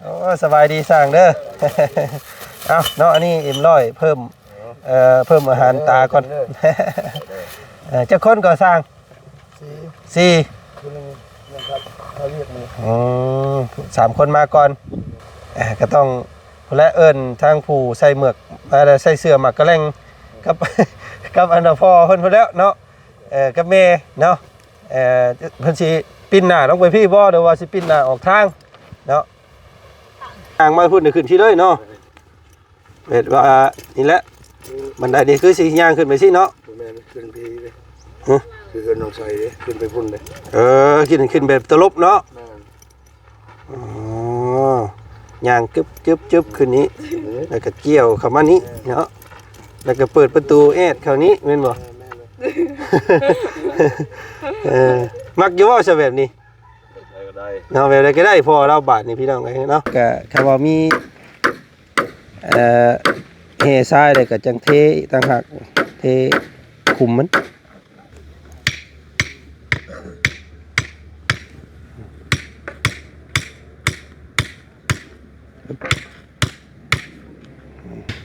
ໂອ້ ສະບາຍດີຊ່າງເດີ. ເອົ້າເນາະ ອັນນີ້ເອັມຮ້ອຍເພີ່ມ ເອີ ເພີ່ມອາຫານຕາກ່ອນ. ເອີ ຈັກຄົນກໍຊ່າງ? ສີ່ ສີ່ ຜູ້ໜຶ່ງຍັງຄັດເຮັດວຽກຢູ່. ອືມ ສາມຄົນມາກ່ອນ. ເອີ ກໍຕ້ອງ ພຸ້ນແຫຼະ ເອີ້ນທາງຜູ້ໃສ່ເໝືອກ ເອີ ໃສ່ເສື້ອໝາກກະແລັງ ກັບ ກັບອັນນ່າພໍ່ເພິ່ນພຸ້ນແຫຼະເນາະ. ເອີ ກັບແມ່ເນາະ. ເອີ ເພິ່ນຊິປິ່ນໜ້າລົງໄປພີ້ບໍ່ ຫຼືວ່າຊິປິ່ນໜ້າອອກທາງເນາະ? ຍ່າງມາພຸ້ນ ຂຶ້ນພີ້ເລີຍເນາະ. ແບບວ່ານີ້ແຫຼະ ບັນໄດນີ້ຄືຊິຍ່າງຂຶ້ນໄປຊີ້ເນາະ. ບໍ່ແມ່ນ ຂຶ້ນພີ້ເດ້. ຮະ? ຄືເຮືອນນ້ອງໄຊເດ້ ຂຶ້ນໄປພຸ້ນເດ້. ເອີ ຂຶ້ນ ຂຶ້ນແບບຕະຫຼົບເນາະ. ແມ່ນ. ອໍ ຍ່າງກຶບໆໆ ຂຶ້ນນີ້ ແລ້ວກໍກ່ຽວເຂົ້າມານີ້ເນາະ ແລ້ວກໍເປີດປະຕູແອດເຂົ້ານີ້ແມ່ນບໍ່? ແມ່ນໆ ເອີ ມັກຢູ່ບໍ່ຊະແບບນີ້? ແບບໃດກໍໄດ້ເນາະ ແບບໃດກໍໄດ້ ພໍລາວບາດນີ້ພີ່ນ້ອງເອີຍເນາະ. ກໍຄັນວ່າມີ ເອີ ແຮ່ຊາຍແລ້ວກໍຈັ່ງເທອີກຕ່າງຫາກ ເທຄຸມມັນ.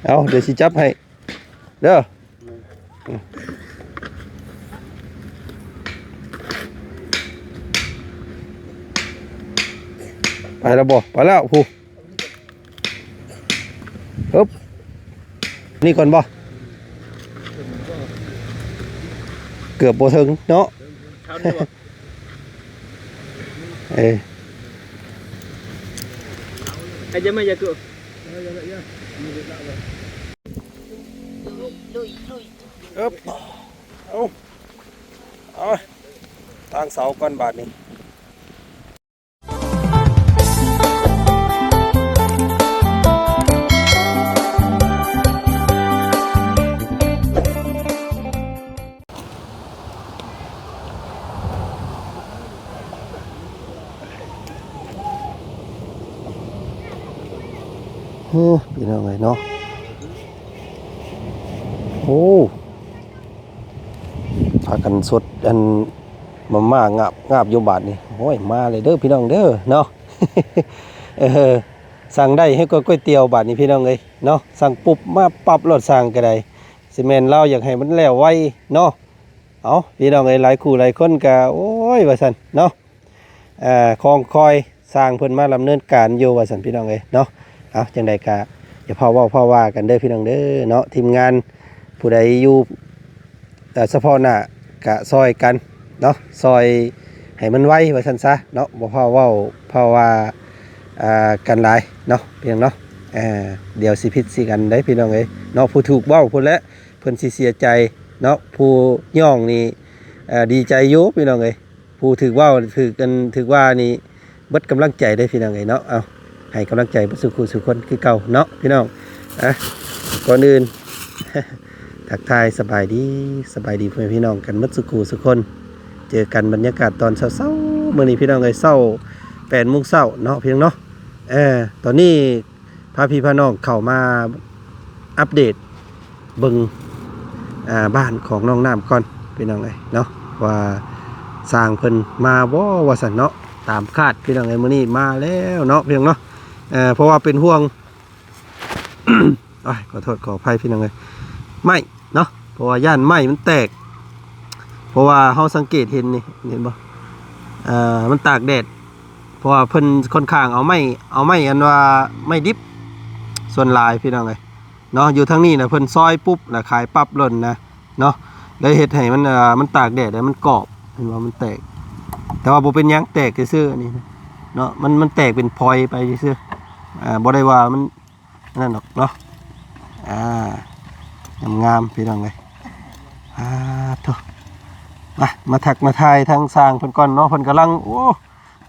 ເອົາ ດຽວຊິຈັບໃຫ້ເດີ. ໄປແລ້ວບໍ່? ໄປແລ້ວພຸ້ນ. ຮຶບ ນີ້ກ່ອນບໍ່? ເກືອບບໍ່ເຖິງເນາະ. ເອີ ເອີບ ເອົາ ເອົາ ຕັ້ງເສົາກ່ອນບາດນີ້. ໂອ້ ພີ່ນ້ອງເອີຍເນາະ ໂອ້ ພາກັນສົດອັນມາມ່າງາບໆຢູ່ບາດນີ້. ໂອ້ຍ ມາເລີຍເດີພີ່ນ້ອງເດີເນາະ. ເອີ ສັ່ງໄດ້ໃຫ້ກວ່າກ໋ວຍຕຽວບາດນີ້ພີ່ນ້ອງເອີຍເນາະ. ສັ່ງປຸບມາປັບໂລດ ສັ່ງກໍໄດ້ ຊິແມ່ນລາວຢາກໃຫ້ມັນແລ້ວໄວເນາະ. ເອົາ ພີ່ນ້ອງເອີຍ ຫຼາຍຄູ່ຫຼາຍຄົນກໍ ໂອ້ຍ ວ່າຊັ້ນເນາະ ເອີ ຄອງຄອຍ ຊ່າງເພິ່ນມາດຳເນີນການຢູ່ວ່າຊັ້ນ ພີ່ນ້ອງເອີຍເນາະ. ເອົາ ຈັ່ງໃດກໍຢ່າຟ້າວເວົ້າຟ້າວວ່າກັນເດີພີ່ນ້ອງເດີເນາະ. ທີມງານຜູ້ໃດຢູ່ ເອີ ສະເພາະໜ້າກະຊ່ອຍກັນເນາະ ຊ່ອຍໃຫ້ມັນໄວວ່າຊັ້ນຊະເນາະ. ບໍ່ຟ້າວເວົ້າຟ້າວວ່າ ອ່າ ກັນຫຼາຍເນາະ ພີ່ນ້ອງເນາະ. ເອີ ດຽວຊິຜິດຊິກັນໄດ໋ ພີ່ນ້ອງເອີຍເນາະ. ຜູ້ຖືກເວົ້າພຸ້ນແຫຼະ ເພິ່ນຊິເສຍໃຈເນາະ ຜູ້ຍ້ອງນີ້ ເອີ ດີໃຈຢູ່ ພີ່ນ້ອງເອີຍ. ຜູ້ຖືກເວົ້າ ຖືກອັນ ຖືກວ່ານີ້ເບິດກຳລັງໃຈເດ້ພີ່ນ້ອງເອີຍເນາະ. ເອົາ ໃຫ້ກຳລັງໃຈເບິດສູ່ຄູ່ສູ່ຄົນຄືເກົ່າເນາະພີ່ນ້ອງ. ອ່ະ ກ່ອນອື່ນ ທັກທາຍສະບາຍດີ ສະບາຍດີພໍ່ແມ່ພີ່ນ້ອງກັນເບິດສູ່ຄູ່ສູ່ຄົນ. ເຈີກັນບັນຍາກາດຕອນເຊົ້າໆ ມື້ນີ້ພີ່ນ້ອງເອີຍ ເຊົ້າ ແປດໂມງເຊົ້າເນາະ ພີ່ນ້ອງເນາະ. ເອີ ຕອນນີ້ ພາພີ່ພານ້ອງເຂົ້າມາອັບເດດເບິ່ງ ອ່າ ບ້ານຂອງນ້ອງນ້ຳກ່ອນ ພີ່ນ້ອງເອີຍເນາະ ວ່າຊ່າງເພິ່ນມາບໍ່ວ່າຊັ້ນເນາະ. ຕາມຄາດ ພີ່ນ້ອງເອີຍ ມື້ນີ້ມາແລ້ວເນາະ ພີ່ນ້ອງເນາະ. ເອີ ເພາະວ່າເປັນຫ່ວງ ໂອ້ຍ ຂໍໂທດຂໍອະໄພ ພີ່ນ້ອງເອີຍ ໄມ້ເນາະ ເພາະວ່າຢ້ານໄມ້ມັນແຕກ ເພາະວ່າເຮົາສັງເກດເຫັນນີ້ ເຫັນບໍ່ ເອີ ມັນຕາກແດດ ເພາະວ່າເພິ່ນຂ້ອນຂ້າງເອົາໄມ້ ເອົາໄມ້ອັນວ່າໄມ້ດິບສ່ວນຫຼາຍ ພີ່ນ້ອງເອີຍເນາະ. ຢູ່ທາງນີ້ນະ ເພິ່ນຊອຍປຸບລະຂາຍປັບໂລດນະເນາະ ເລີຍເຮັດໃຫ້ມັນ ເອີ ມັນຕາກແດດແລ້ວມັນກອບ ເຫັນບໍ່ ມັນແຕກ ແຕ່ວ່າບໍ່ເປັນຫຍັງ ແຕກຊື່ໆ ນີ້ເນາະ ມັນ ມັນແຕກເປັນພອຍໄປຊື່ໆ ອ່າ ບໍ່ໄດ້ວ່າມັນ ອັນນັ້ນດອກເນາະ. ອ່າ ງາມໆ ພີ່ນ້ອງເອີຍ ອ່າ ໂທ້ ມາ ມາທັກມາທາຍທາງຊ່າງເພິ່ນກ່ອນເນາະ. ເພິ່ນກຳລັງ ໂອ້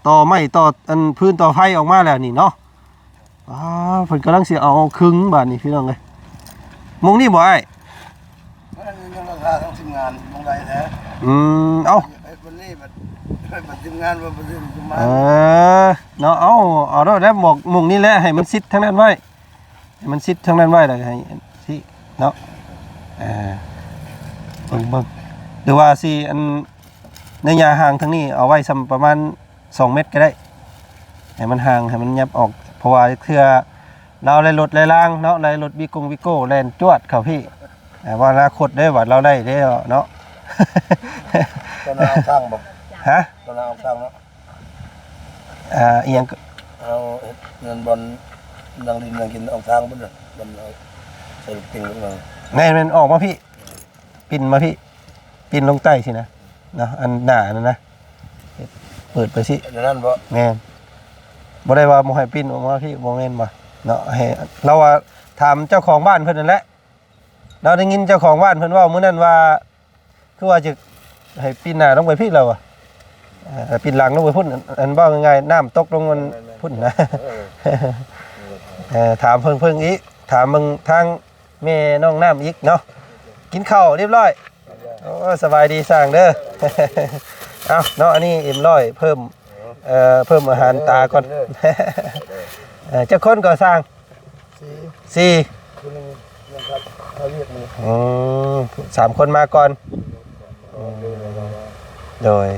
ຕໍ່ໄມ້ຕໍ່ອັນຟືນຕໍ່ໄຟອອກມາແລ້ວນີ້ເນາະ. ອ່າ ເພິ່ນກຳລັງຊິເອົາຂຶງບາດນີ້ ພີ່ນ້ອງເອີຍ. ມຸງນີ້ບໍ່ອ້າຍ? ມັນຍັງລາຄາທາງທີມງານ ມຸງໄດ້ແທ້. ອືມ ເອົ້າ ເຮັດບັດນີ້ບັດ ເຮັດບັດທີມງານວ່າບໍ່ໄດ້ມາ ເອີ ເນາະ. ເອົາ ເອົາໂລດແລ້ວ ໝວກມຸງນີ້ແຫຼະ ໃຫ້ມັນຊິດທາງນັ້ນໄວ້ ໃຫ້ມັນຊິດທາງນັ້ນໄວ້ ແລ້ວໃຫ້ຊິເນາະ. ເອີ ເບິ່ງໆ ຫຼືວ່າຊິອັນ ໃນຍາຫ່າງທາງນີ້ເອົາໄວ້ຊ່ຳປະມານສອງເມັດກໍໄດ້ ໃຫ້ມັນຫ່າງ ໃຫ້ມັນຫຍັບອອກ ເພາະວ່າເທື່ອລາວໄດ້ລົດໄດ້ລາງເນາະ ໄດ້ລົດວິກົງວິໂກ້ແລ່ນຈວດເຂົ້າພີ້ ເອີ ວ່າອະນາຄົດເດ້ ວ່າລາວໄດ້ເດ້ເນາະ. ຕອນນັ້ນເອົາຊ່າງບໍ່? ຮະ? ຕອນນັ້ນເອົາຊ່າງເນາະ. ອ່າ ອີ່ຫຍັງ? ເອົາເຮັດເຮືອນບ່ອນນັ່ງຫຼິ້ນນັ່ງກິນອອກທາງພຸ້ນນະ ບ່ອນເອົາໃສ່ເຕັງລົງມາ. ແມ່ນໆ ອອກມາພີ້ ປິ່ນມາພີ້ ປິ່ນລົງໃຕ້ຊີ້ນະເນາະ ອັນໜ້ານັ້ນນະ ເປີດໄປຊີ້ ອັນນັ້ນບໍ່? ແມ່ນ ບໍ່ໄດ້ວ່າບໍ່ໃຫ້ປິ່ນອອກມາພີ້ ບໍ່ແມ່ນບໍ່ເນາະ ໃຫ້ ລາວວ່າຖາມເຈົ້າຂອງບ້ານເພິ່ນນັ້ນແຫຼະ ລາວໄດ້ຍິນເຈົ້າຂອງບ້ານເພິ່ນເວົ້າມື້ນັ້ນວ່າ ຄືວ່າຈະໃຫ້ປິ່ນໜ້າລົງໄປພີ້ ລາວວ່າ ເອີ ປິ່ນຫຼັງລົງໄປພຸ້ນ ອັນ ເວົ້າງ່າຍໆ ນ້ຳຕົກລົງມັນ ແມ່ນໆໆ ພຸ້ນນະ ເອີ ເອີ ຖາມເພິ່ນ ເພິ່ນອີກ ຖາມເບິ່ງທາງແມ່ນ້ອງນ້ຳອີກເນາະ. ກິນເຂົ້າຮຽບຮ້ອຍ. ໂອ້ ສະບາຍດີຊ່າງເດີ. ເອົາເນາະ ອັນນີ້ເອັມຮ້ອຍເພີ່ມ ເອີ ເພີ່ມອາຫານຕາກ່ອນ. ເອີ ຈັກຄົນກໍຊ່າງ? ສີ່ ສີ່ ຜູ້ໜຶ່ງຍັງຄັດຫາວຽກມື້. ອືມ ສາມຄົນມາກ່ອນ. ອືມ ໂດຍ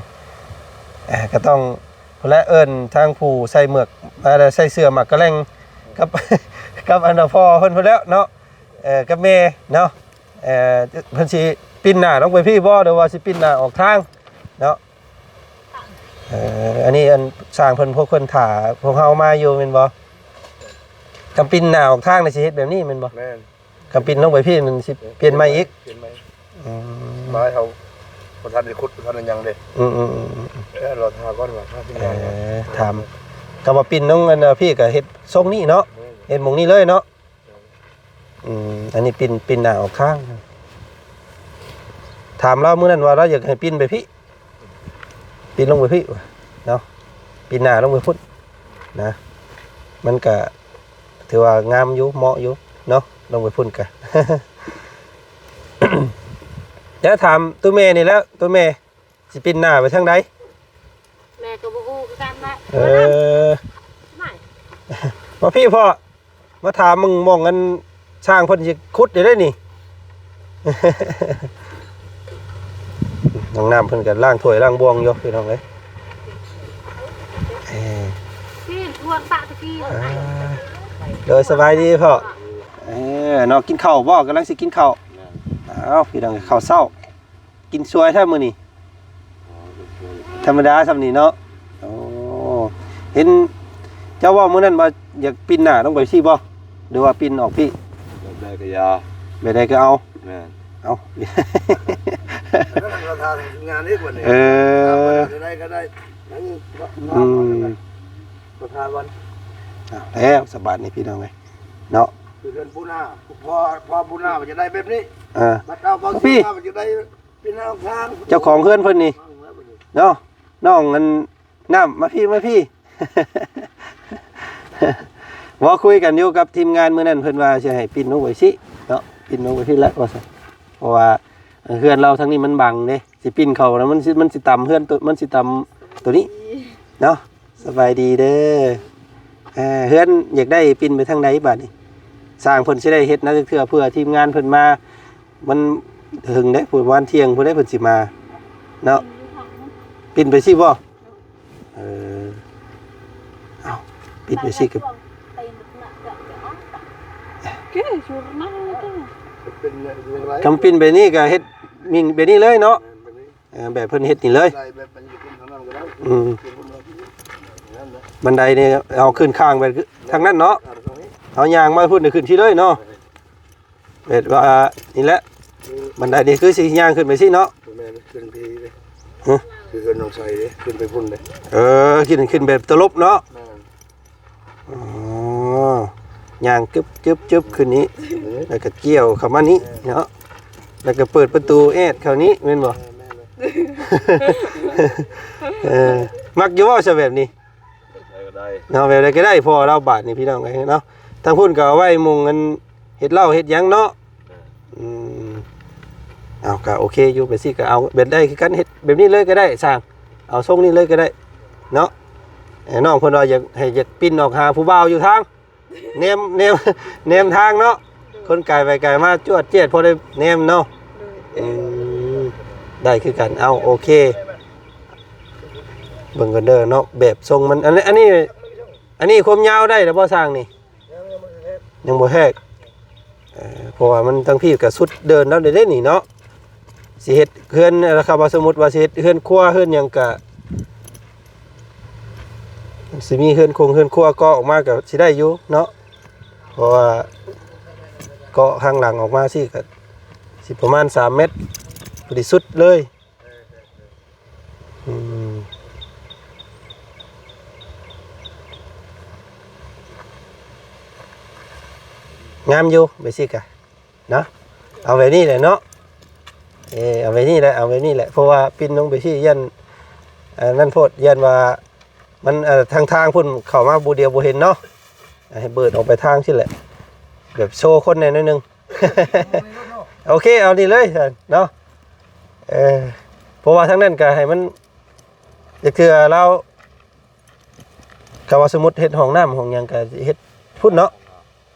ເອີ ກໍຕ້ອງ ພຸ້ນແຫຼະ ເອີ້ນທາງຜູ້ໃສ່ເໝືອກ ເອີ ໃສ່ເສື້ອໝາກກະແລັງ ກັບ ກັບອັນນ່າພໍ່ເພິ່ນພຸ້ນແຫຼະເນາະ ເອີ ກັບແມ່ເນາະ ເອີ ເພິ່ນຊິປິ່ນໜ້າລົງໄປພີ້ບໍ່ ຫຼືວ່າຊິປິ່ນໜ້າອອກທາງເນາະ? ເອີ ອັນນີ້ອັນຊ່າງເພິ່ນ ພວກເພິ່ນຖ້າພວກເຮົາມາຢູ່ແມ່ນບໍ່? ຄັນປິ່ນໜ້າອອກທາງນີ້ຊິເຮັດແບບນີ້ແມ່ນບໍ່? ແມ່ນ. ຄັນປິ່ນລົງໄປພີ້ມັນຊິປ່ຽນໃໝ່ອີກ? ປ່ຽນໃໝ່. ອືມ ໄມ້ເຮົາບໍ່ທັນໄດ້ຂຸດ ບໍ່ທັນໄດ້ຫຍັງເດ້. ອືມໆໆໆ ເອີ ລໍຖ້າກ່ອນວ່າຖ້າຊິ ເອີ ງາມ ຖາມ ກໍວ່າປິ່ນລົງອັນ ເອີ ພີ້ກໍເຮັດຊົງນີ້ເນາະ. ແມ່ນ. ເຮັດໝ່ອງນີ້ເລີຍເນາະ. ອືມ ອັນນີ້ປິ່ນ ປິ່ນໜ້າອອກຂ້າງ. ຖາມລາວມື້ນັ້ນວ່າລາວຢາກໃຫ້ປິ່ນໄປພີ້ ປິ່ນລົງໄປພີ້ເນາະ ປິ່ນໜ້າລົງໄປພຸ້ນນະ ມັນກະຖືວ່າງາມຢູ່ ເໝາະຢູ່ເນາະ ລົງໄປພຸ້ນກະ. ແລ້ວຖາມໂຕແມ່ນີ້ແຫຼະ ໂຕແມ່ຊິປິ່ນໜ້າໄປທາງໃດ? ແມ່ກໍບໍ່ຮູ້ຄືກັນນະ. ເອີ ມາພີ້ພໍ່ ມາຖາມເບິ່ງໝ່ອງອັນຊ່າງເພິ່ນຊິຂຸດຢູ່ເດ້ນີ້. ນ້ອງນ້ຳເພິ່ນກໍລ້າງຖ້ວຍລ້າງບ່ວງຢູ່ພີ່ນ້ອງເອີຍ. ເອີ ໂດຍ ສະບາຍດີພໍ່. ເອີ ເນາະ ກິນເຂົ້າບໍ່? ກຳລັງຊິກິນເຂົ້າ. ອ້າວ ພີ່ນ້ອງ ເຂົ້າເຊົ້າ. ກິນສວຍແທ້ມື້ນີ້ ທຳມະດາຊ່ຳນີ້ເນາະ. ໂອ້ ເຫັນເຈົ້າເວົ້າມື້ນັ້ນວ່າຢາກປິ່ນໜ້າລົງໄປຊີ້ບໍ່ ຫຼືວ່າປິ່ນອອກພີ້? ແບບໃດກໍຢ່າ ແບບໃດກໍເອົາ. ແມ່ນ ເອົາ ອັນນັ້ນລາວຖ້າງານອີກບັດນີ້. ເອີ ແບບໃດກໍໄດ້ ອືມ ປະທານວັນ. ອ້າວ ແລ້ວສະບາດນີ້ພີ່ນ້ອງເອີຍເນາະ ຄືເຮືອນປູນາ ພໍ ພໍປູນາມັນຈະໄດ້ແບບນີ້. ເອີ ບັດເອົາບາງ ພີ່ ວ່າມັນຈະໄດ້ ເປັນເຈົ້າຂອງເຮືອນເພິ່ນນີ້ເນາະ ນ້ອງອັນນ້ຳ ມາພີ້ ມາພີ້. ເວົ້າຄຸຍກັນຢູ່ກັບທີມງານມື້ນັ້ນ ເພິ່ນວ່າຊິໃຫ້ປິ່ນລົງໄປຊີ້ເນາະ ປິ່ນລົງໄປພີ້ແຫຼະວ່າຊັ້ນ ເພາະວ່າເຮືອນລາວທາງນີ້ມັນບັງເດ້ ຊິປິ່ນເຂົ້າແລ້ວມັນຊິ ມັນຊິຕຳເຮືອນໂຕ ມັນຊິຕຳໂຕນີ້ເນາະ. ສະບາຍດີເດີ. ເອີ ເຮືອນຢາກໄດ້ປິ່ນໄປທາງໃດບາດນີ້? ຊ່າງເພິ່ນຊິໄດ້ເຮັດນະ ເທື່ອເພື່ອທີມງານເພິ່ນມາ ມັນເຖິງໄດ້ ປະມານທ່ຽງພຸ້ນໄດ໋ເພິ່ນຊິມາເນາະ. ປິ່ນໄປຊີ້ບໍ່? ເອີ ເອົ້າ ປິ່ນໄປຊີ້ກໍ ຄັນປິ່ນໄປນີ້ກໍເຮັດມິ່ງໄປນີ້ເລີຍເນາະ. ເອີ ແບບເພິ່ນເຮັດນີ້ເລີຍ ໄດ້ແບບບັນໄດຂຶ້ນທາງນັ້ນກໍໄດ້. ອືມ ບັນໄດນີ້ເອົາຂຶ້ນຂ້າງໄປທາງນັ້ນເນາະ ເອົາຍ່າງມາພຸ້ນ ຂຶ້ນພີ້ເລີຍເນາະ. ແບບວ່ານີ້ແຫຼະ ບັນໄດນີ້ຄືຊິຍ່າງຂຶ້ນໄປຊີ້ເນາະ. ແມ່ນ ຂຶ້ນພີ້ເລີຍ. ຮະ? ຄືເຮືອນນ້ອງໄຊເດ້ ຂຶ້ນໄປພຸ້ນເດ້. ເອີ ຂຶ້ນ ຂຶ້ນແບບຕະຫຼົບເນາະ. ແມ່ນ. ອໍ ຍ່າງກຶບໆໆຂຶ້ນນີ້ ແລ້ວກໍກ່ຽວເຂົ້າມານີ້ເນາະ ແລ້ວກໍເປີດປະຕູແອດເຂົ້ານີ້ແມ່ນບໍ່? ເອີ ມັກຢູ່ບໍ່ຊະແບບນີ້? ແບບໃດກໍໄດ້ເນາະ ແບບໃດກໍໄດ້ ພໍລາວບາດນີ້ພີ່ນ້ອງເອີຍເນາະ. ທາງພຸ້ນກໍເອົາໄວ້ໝ່ອງອັນເຮັດເຫຼົ້າເຮັດຫຍັງເນາະ. ອືມ ເອົາ ກໍໂອເຄຢູ່ ແບບຊີ້ກໍເອົາ ແບບໃດຄືກັນ ເຮັດແບບນີ້ເລີຍກໍໄດ້ຊ່າງ ເອົາຊົງນີ້ເລີຍກໍໄດ້ເນາະ. ເອີ ນ້ອງເພິ່ນວ່າຢາກໃຫ້ ຢາກປິ່ນອອກຫາຜູ້ບ່າວຢູ່ທາງ ແນມ ແນມ ແນມທາງເນາະ ຄົນກາຍໄປກາຍມາຈວດຈຽດ ພໍໄດ້ແນມເນາະ. ອືມ ໄດ້ຄືກັນ ເອົາ ໂອເຄ ເບິ່ງກັນເດີເນາະ ແບບຊົງມັນ ອັນນີ້ ອັນນີ້ ອັນນີ້ຄວາມຍາວໄດ້ແລ້ວບໍ່ຊ່າງນີ້? ຍັງບໍ່ແທກ ເອີ ເພາະວ່າມັນທາງພີ້ກໍສຸດເດີ່ນແລ້ວເດ້ນີ້ເນາະ ຊິເຮັດເຮືອນ ແລ້ວຄຳວ່າສົມມຸດວ່າຊິເຮັດເຮືອນຄົວເຮືອນຫຍັງກະ ຊິມີເຮືອນຄົງເຮືອນຄົວກໍ່ອອກມາກໍຊິໄດ້ຢູ່ເນາະ ເພາະວ່າກໍ່ທາງຫຼັງອອກມາຊີ້ກໍຊິປະມານສາມແມັດ ພໍດີສຸດເລີຍ. ອືມ ງາມຢູ່ ເບຊິກກະເນາະ ເອົາແບບນີ້ແຫຼະເນາະ ເອີ ເອົາແບບນີ້ແຫຼະ ເອົາແບບນີ້ແຫຼະ ເພາະວ່າປິ່ນລົງໄປຊີ້ຢ້ານ ອັນນັ້ນໂພດ ຢ້ານວ່າມັນ ເອີ ທາງ ທາງພຸ້ນເຂົ້າມາບໍ່ດຽວບໍ່ເຫັນເນາະ ໃຫ້ເປີດອອກໄປທາງຊີ້ແຫຼະ ແບບໂຊຄົນແດ່ໜ້ອຍໜຶ່ງ. ໂອເຄ ເອົານີ້ເລີຍເນາະ ເອີ ເພາະວ່າທາງນັ້ນກໍໃຫ້ມັນ ຈັກເທື່ອລາວ ກໍວ່າສົມມຸດເຮັດຫ້ອງນ້ຳຫ້ອງຫຍັງກໍເຮັດພຸ້ນເນາະ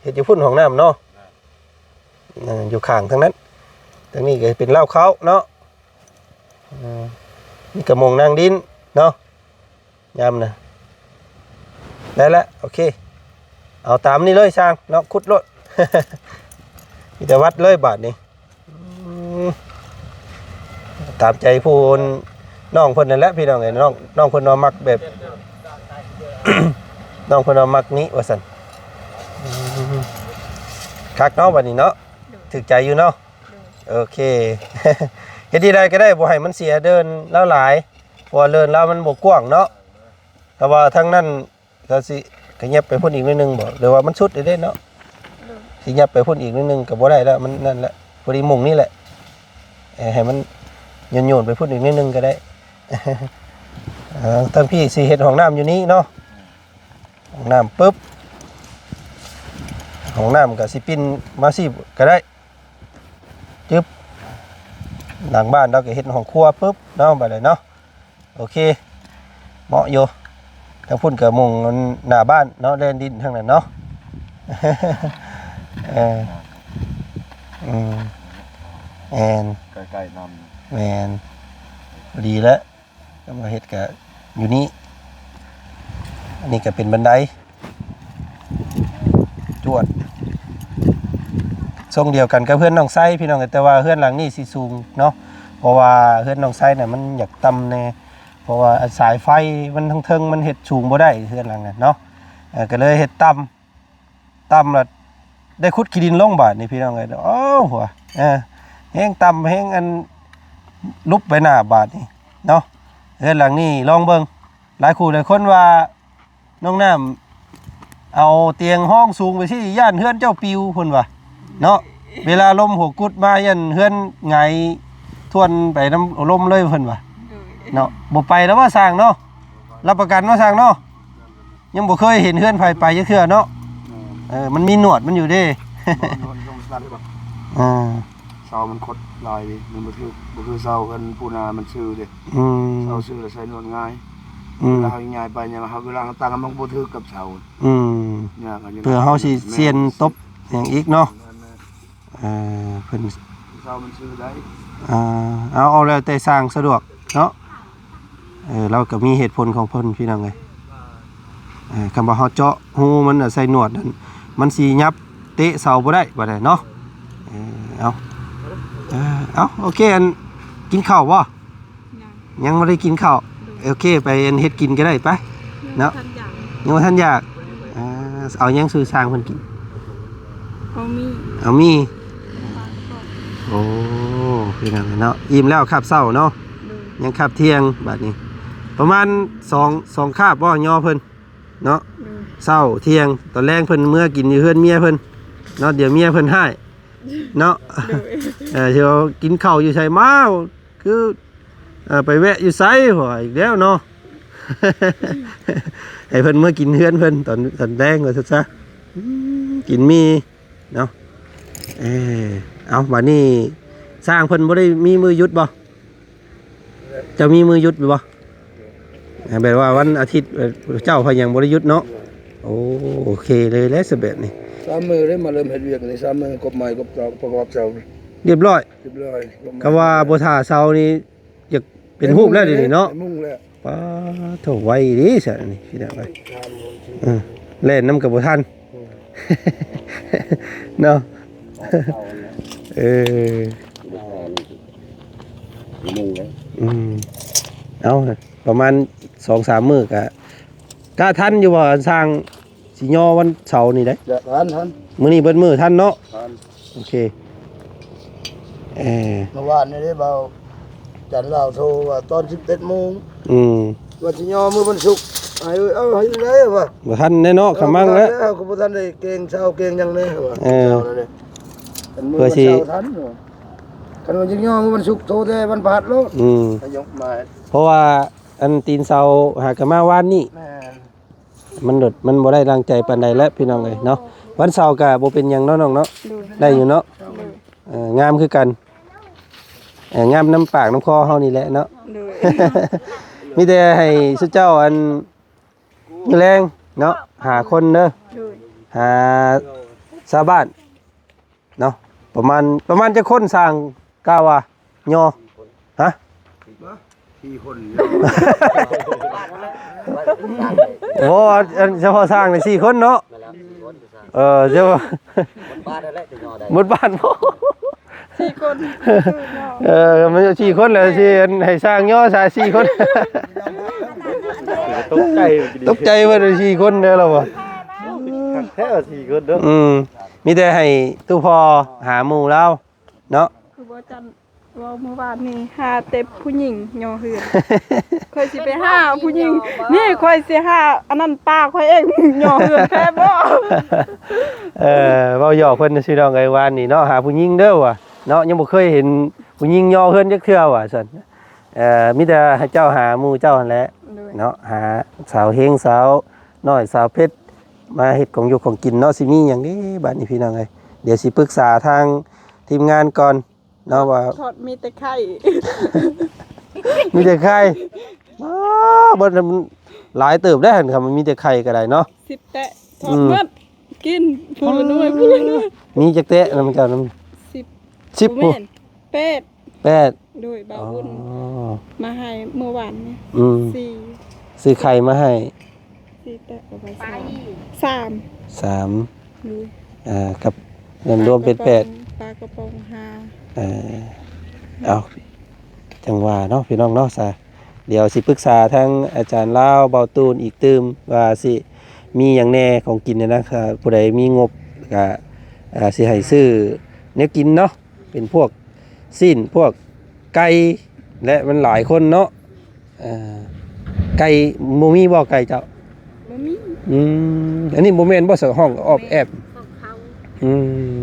ເຮັດຢູ່ພຸ້ນຫ້ອງນ້ຳເນາະ ເອີ ຢູ່ຂ້າງທາງນັ້ນ ທາງນີ້ກໍເປັນລາວເຂົ້າເນາະ ເອີ ນີ້ກໍໝ່ອງນັ່ງດິນເນາະ. ຍາມນະ ໄດ້ລະ ໂອເຄ ເອົາຕາມນີ້ເລີຍຊ່າງເນາະ ຂຸດໂລດ ມີແຕ່ວັດເລີຍບາດນີ້ ອືມ ຕາມໃຈຜູ້ນ້ອງເພິ່ນນັ້ນແຫຼະພີ່ນ້ອງເອີຍ ນ້ອງ ນ້ອງເພິ່ນວ່າມັກແບບ ນ້ອງເພິ່ນວ່າມັກນີ້ວ່າຊັ້ນ ອືມ ຄັກເນາະບາດນີ້ເນາະ ຖືກໃຈຢູ່ເນາະ ໂອເຄ ເຮັດທີ່ໃດກໍໄດ້ ບໍ່ໃຫ້ມັນເສຍເດີ່ນລາວຫຼາຍ ເພາະວ່າເດີ່ນລາວມັນບໍ່ກວ້າງເນາະ ແຕ່ວ່າທາງນັ້ນ ລາວຊິຂະຫຍັບໄປພຸ້ນອີກໜ້ອຍໜຶ່ງບໍ່ ຫຼືວ່າມັນສຸດແລ້ວເດ້ເນາະ ໂດຍ ຊິຫຍັບໄປພຸ້ນອີກໜ້ອຍໜຶ່ງກໍບໍ່ໄດ້ແລ້ວ ມັນນັ້ນແຫຼະ ພໍດີມຸງນີ້ແຫຼະ ເອີ ໃຫ້ມັນໂຍນໆໄປພຸ້ນອີກໜ້ອຍໜຶ່ງກໍໄດ້ ເອີ ທາງພີ້ຊິເຮັດຫ້ອງນ້ຳຢູ່ນີ້ເນາະ ຫ້ອງນ້ຳປຶບ ຫ້ອງນ້ຳກໍຊິປິ່ນມາຊີ້ກໍໄດ້ ຈຶບ ຫຼັງບ້ານລາວກໍເຮັດຫ້ອງຄົວປຶບເນາະ ບາດນີ້ເນາະ ໂອເຄ ເໝາະຢູ່ ທາງພຸ້ນກໍມຸງໜ້າບ້ານເນາະ ແລ່ນດິນທາງນັ້ນເນາະ ເອີ ອືມ ແມ່ນ ໃກ້ໆນຳ ແມ່ນ ພໍດີແລ້ວ ກໍມາເຮັດກໍຢູ່ນີ້ ອັນນີ້ກໍເປັນບັນໄດ ຈວດ ຊົງດຽວກັນກັບເຮືອນນ້ອງໄຊພີ່ນ້ອງ ແຕ່ວ່າເຮືອນຫຼັງນີ້ຊິສູງເນາະ ເພາະວ່າເຮືອນນ້ອງໄຊນະມັນຢາກຕ່ຳແດ່ ເພາະວ່າສາຍໄຟມັນທາງເທິງມັນເຮັດສູງບໍ່ໄດ້ເຮືອນຫຼັງນັ້ນເນາະ ເອີ ກໍເລີຍເຮັດຕ່ຳ ຕ່ຳລະໄດ້ຂຸດຂີ້ດິນລົງບາດນີ້ພີ່ນ້ອງເອີຍ ໂອ້ ເອີ ແຮງຕ່ຳແຮງອັນຫຼຸບໄປໜ້າບາດນີ້ເນາະ ເຮືອນຫຼັງນີ້ລອງເບິ່ງ ຫຼາຍຄູ່ຫຼາຍຄົນວ່າ ນ້ອງນ້ຳເອົາຕຽງຮອງສູງໄປຊີ້ ຢ້ານເຮືອນເຈົ້າປິວເພິ່ນວ່າເນາະ ເວລາລົມຫົວກຸດມາຢ້ານເຮືອນຫງາຍທວນໄປນຳລົມເລີຍເພິ່ນວ່າ ໂດຍ ເນາະ ບໍ່ໄປແລ້ວວ່າຊ່າງເນາະ ຮັບປະກັນວ່າຊ່າງເນາະ ຍັງບໍ່ເຄີຍເຫັນເຮືອນໃຜໄປຈັກເທື່ອເນາະ ແມ່ນ ເອີ ມັນມີໜວດມັນຢູ່ເດ້ ບໍ່ ມັນຕ້ອງຕັດກ່ອນ ອ່າ ເສົາມັນຄົດຫຼາຍເດ້ ມັນບໍ່ຖືກ ບໍ່ຄືເສົາເຮືອນປູນາມັນຊື່ເດ້ ອືມ ເສົາຊື່ແລ້ວໃສ່ໜວດງ່າຍ ອືມ ເວລາເຮົາຍ້າຍໄປຫຍັງ ເຮົາ ເວລາເຮົາຕັ້ງມັນບໍ່ຖືກກັບເສົາ ອືມ ຍາກ ເພື່ອເຮົາຊິສ່ຽນຕົບຫຍັງອີກເນາະ ແມ່ນໆ ເອີ ເພິ່ນ ເສົາມັນຊື່ໄດ້ ອ່າ ເອົາ ເອົາແລ້ວແຕ່ຊ່າງສະດວກເນາະ ເອີ ລາວກໍມີເຫດຜົນຂອງເພິ່ນພີ່ນ້ອງເອີຍ ເອີ ຄຳວ່າເຮົາເຈາະຮູມັນໃສ່ໜວດນັ້ນ ມັນຊິຫຍັບເຕະເສົາບໍ່ໄດ້ບາດໃດເນາະ ເອີ ເອົາ ເອີ ເອົາ ໂອເຄ ອັນ ກິນເຂົ້າບໍ່? ຍັງ ຍັງບໍ່ໄດ້ກິນເຂົ້າ ໂດຍ ໂອເຄ ໄປອັນເຮັດກິນກໍໄດ້ ໄປ ເນາະ ຍັງບໍ່ທັນຢາກ ອ່າ ເອົາຫຍັງສູ່ຊ່າງເພິ່ນກິນ? ເອົາໝີ່ ເອົາໝີ່ ໂອ້ ພີ່ນ້ອງເນາະ ອີ່ມແລ້ວຄາບເຊົ້າເນາະ ໂດຍ ຍັງຄາບທ່ຽງບາດນີ້ ປະມານສອງ ສອງຄາບບໍ່ຍໍເພິ່ນເນາະ ໂດຍ ເຊົ້າທ່ຽງ ຕອນແລງເພິ່ນເມືອກິນຢູ່ເຮືອນເມຍເພິ່ນເນາະ ດຽວເມຍເພິ່ນຮ້າຍເນາະ ໂດຍ ເອີ ຊິເອົາກິນເຂົ້າຢູ່ໃສມາ ຄື ເອີ ໄປແວະຢູ່ໃສ ວ່າອີກແລ້ວເນາະ ໃຫ້ເພິ່ນເມືອກິນເຮືອນເພິ່ນຕອນ ຕອນແລງວ່າຊັ້ນຊະ ອືມ ກິນໝີ່ເນາະ ເອີ ເອົາ ບາດນີ້ຊ່າງເພິ່ນບໍ່ໄດ້ມີມື້ຢຸດບໍ່? ເຈົ້າມີມື້ຢຸດຢູ່ບໍ່? ແບບວ່າວັນອາທິດ ເອີ ເຈົ້າພະຍັງບໍ່ໄດ້ຢຸດເນາະ ໂອ້ ໂອເຄເລີຍແຫຼະ ສະແບບນີ້ ສາມມື້ເດ້ ມາເລີ່ມເຮັດວຽກນີ້ ສາມມື້ ຄົບໄມ້ຄົບເສົາ ປະກອບເສົາ ຮຽບຮ້ອຍ ຮຽບຮ້ອຍ ຄຳວ່າບໍ່ຖ້າເສົານີ້ ຢາກເປັນຮູບແລ້ວດຽວນີ້ເນາະ ເປັນມຸງແລ້ວ ປາໂທ້ ໄວເດ້ຊະນີ້ພີ່ນ້ອງເອີຍ. ເອີ ແລ່ນນຳກໍບໍ່ທັນເນາະ. ເອີ ອືມ ເອົາ ປະມານສອງສາມມື້ກະ ກະທັນຢູ່ບໍ່ ອັນຊ່າງຊິຍໍວັນເສົານີ້ໄດ໋? ທັນ ທັນ ມື້ນີ້ເບິດມື້ທັນເນາະ? ທັນ. ໂອເຄ ເອີ ເມື່ອວານນີ້ເດ້ ບ່າວຈັນລາວໂທວ່າຕອນສິບເອັດໂມງ. ອືມ ວ່າຊິຍໍມື້ວັນສຸກ. ອ້າຍເອີຍ ເອົາໃຫ້ໄດ້ວ່າ ບໍ່ທັນແນ່ເນາະ ຂະມັງແລ້ວ ເຮົາກໍບໍ່ທັນໄດ້ເກງເຊົາເກງຫຍັງເດ້ວ່າ. ເອີ ເອີ ເພື່ອຊິ ຄັນວ່າຊິຍໍມື້ວັນສຸກ ໂທແຕ່ວັນພະຫັດໂລດ. ອືມ ເພາະວ່າອັນຕີນເສົາຫາກໍມາວານນີ້. ແມ່ນ. ມັນໂດດ ມັນບໍ່ໄດ້ດັ່ງໃຈປານໃດແຫຼະພີ່ນ້ອງເອີຍເນາະ. ວັນເສົາກະບໍ່ເປັນຫຍັງເນາະນ້ອງເນາະ. ໂດຍ ໄດ້ຢູ່ເນາະ. ໂດຍ ເອີ ງາມຄືກັນ. ເອີ ງາມນຳປາກນຳຄໍເຮົານີ້ແຫຼະເນາະ. ໂດຍ ມີແຕ່ໃຫ້ຊຸເຈົ້າ ອັນ ມື້ແລງເນາະ ຫາຄົນເດີ. ໂດຍ ຫາຊາວບ້ານ ເນາະ. ປະມານ ປະມານຈັກຄົນຊ່າງ ກະວ່າຍໍ ຮະ? ສີ່ຄົນ. ໂອ້ ອັນສະເພາະຊ່າງນີ້ສີ່ຄົນເນາະ. ເອີ ເຈົ້າ ໝົດບ້ານບໍ່? ສີ່ຄົນ. ເອີ ມັນສີ່ຄົນແລ້ວ ຊິໃຫ້ຊ່າງຍໍຊະສີ່ຄົນ. ຕົກໃຈ ຕົກໃຈເບິດສີ່ຄົນເດີລະບໍ່? ຄັກແທ້ສີ່ຄົນເນາະ. ອືມ ມີແຕ່ໃຫ້ຕູ້ພໍ່ຫາໝູ່ລາວ ເນາະ. ຄືບໍ່ຈັນເວົ້າມື້ວານນີ້ ຫາແຕ່ຜູ້ຍິງຍໍເຮືອນ. ຂ້ອຍຊິໄປຫາຜູ້ຍິງ ນີ້ຂ້ອຍຊິຫາອັນນັ້ນປາຂ້ອຍເອງຍໍເຮືອນແທ້ບໍ່? ເອີ ເວົ້າຫຍອກເພິ່ນຊື່ນ້ອງເອີຍ ວານນີ້ເນາະ ຫາຜູ້ຍິງເດີວ່າເນາະ ຍັງບໍ່ເຄີຍເຫັນຜູ້ຍິງຍໍເຮືອນຈັກເທື່ອວ່າຊັ້ນ. ເອີ ມີແຕ່ໃຫ້ເຈົ້າຫາໝູ່ເຈົ້າຫັ້ນແຫຼະ ໂດຍ ເນາະ ຫາສາວເຮງ ສາວນ້ອຍ ສາວເພັດ ມາເຮັດຂອງຢູ່ຂອງກິນເນາະ. ຊິມີຫຍັງເດ້ບາດນີ້ພີ່ນ້ອງເອີຍ ດຽວຊິປຶກສາທາງທີມງານກ່ອນ ເນາະວ່າ ທອດມີແຕ່ໄຂ່ ມີແຕ່ໄຂ່. ອ້າ ເບິດ ມັນຫຼາຍເຕີບໄດ໋ຫັ້ນ ຄັນມັນມີແຕ່ໄຂ່ກໍໄດ້ເນາະ. ສິບແຕະ ທອດ ອືມ ເບິດ ກິນ ຜູ້ລະໜ່ວຍ ຜູ້ລະໜ່ວຍ. ມີຈັກແຕະນຳເຈົ້ານຳ? ສິບ ສິບ ບໍ່ແມ່ນ ແປດ ແປດ. ໂດຍ ບ່າວບຸນ ອໍ ມາໃຫ້ມື້ວານນີ້ ອືມ ສີ່ ຊື້ໄຂ່ມາໃຫ້ ສີ່ແຕະ ປະມານ ສາມ ສາມ ໂດຍ ອ່າ ກັບເງິນລວມເປັນແປດ ປາກະປ໋ອງ ປາກະປ໋ອງຫ້າ. ເອີ ເອົາ ຈັ່ງວ່າເນາະພີ່ນ້ອງເນາະ. ສະ ດຽວຊິປຶກສາທາງອາຈານລາວ ເບົາຕູນອີກຕື່ມ ວ່າຊິມີຫຍັງແດ່ຂອງກິນນີ້ນະ. ຖ້າຜູ້ໃດມີງົບກະ ອ່າ ຊິໃຫ້ຊື້ແນວກິນເນາະ ເປັນພວກຊີ້ນ ພວກໄກ່ ແລະ ມັນຫຼາຍຄົນເນາະ. ເອີ ໄກ່ ບໍ່ມີບໍ່ໄກ່ເຈົ້າ? ບໍ່ມີ. ອືມ ອັນນີ້ບໍ່ແມ່ນບໍ່ ສະ ຫ້ອງອອບແອບ? ຂອງເຂົາ. ອືມ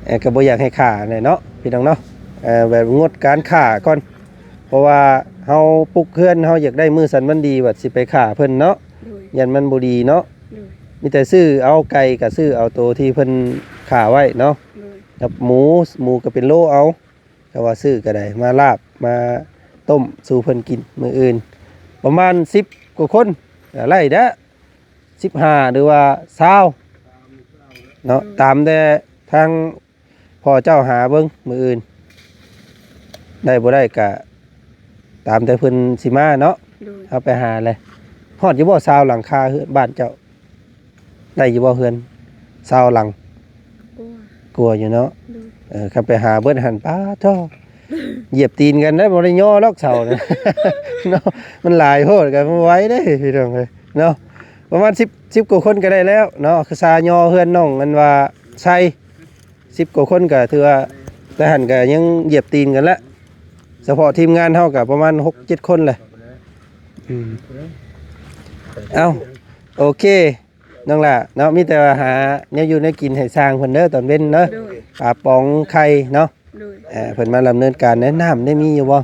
ເອີ ກໍບໍ່ຢາກໃຫ້ຂ້າແຫຼະເນາະ ພີ່ນ້ອງເນາະ. ເອີ ແບບງົດການຂ້າກ່ອນ ເພາະວ່າເຮົາປຸກເຮືອນ ເຮົາຢາກໄດ້ມື້ສັນວັນດີ ບັດຊິໄປຂ້າເພິ່ນເນາະ. ໂດຍ ຢ້ານມັນບໍ່ດີເນາະ. ໂດຍ ມີແຕ່ຊື້ເອົາໄກ່ ກໍຊື້ເອົາໂຕທີ່ເພິ່ນຂ້າໄວ້ເນາະ. ໂດຍ ກັບໝູ ໝູກໍເປັນໂລເອົາ. ແຕ່ວ່າຊື້ກໍໄດ້ ມາລາບ ມາຕົ້ມສູ່ເພິ່ນກິນມື້ອື່ນ ປະມານສິບກວ່າຄົນ ກໍໄດ້ແລ້ວ ສິບຫ້າ ຫຼືວ່າຊາວເນາະ. ອືມ ຕາມແຕ່ທາງພໍ່ເຈົ້າຫາເບິ່ງມື້ອື່ນ ໄດ້ບໍ່ໄດ້ກະຕາມແຕ່ເພິ່ນຊິມາເນາະ. ໂດຍ ເຮົາໄປຫາແຫຼະ. ຮອດຢູ່ບໍ່ຊາວຫຼັງຄາເຮືອນບ້ານເຈົ້າ? ໄດ້ຢູ່ບໍ່ເຮືອນຊາວຫຼັງ? ກວ່າ ກວ່າຢູ່ເນາະ. ໂດຍ ເອີ ຄັນໄປຫາເບິດຫັ້ນ ປາໂທ້ ຢຽບຕີນກັນໄດ້ ບໍ່ໄດ້ຍໍດອກເສົານະ ເນາະ. ມັນຫຼາຍໂພດ ກໍບໍ່ໄຫວເດ້ພີ່ນ້ອງເອີຍເນາະ. ປະມານສິບ ສິບກວ່າຄົນກໍໄດ້ແລ້ວເນາະ ຄືຊາຍໍເຮືອນນ້ອງ ອັນວ່າໄຊ ສິບກວ່າຄົນກໍຖືວ່າ ແຕ່ຫັ້ນກໍຍັງຢຽບຕີນກັນແຫຼະ. ສະເພາະທີມງານເຮົາກໍປະມານຫົກເຈັດຄົນແຫຼະ. ອືມ ເອົ້າ ໂອເຄ ນ້ອງຫຼ້າເນາະ ມີແຕ່ວ່າຫາແນວຢູ່ແນວກິນໃຫ້ຊ່າງເພິ່ນເດີຕອນເວັນເນາະ. ໂດຍ ປາປ໋ອງໄຂ່ເນາະ. ໂດຍ ເອີ ເພິ່ນມາດຳເນີນການແນະ. ນ້ຳໄດ້ມີຢູ່ບໍ່?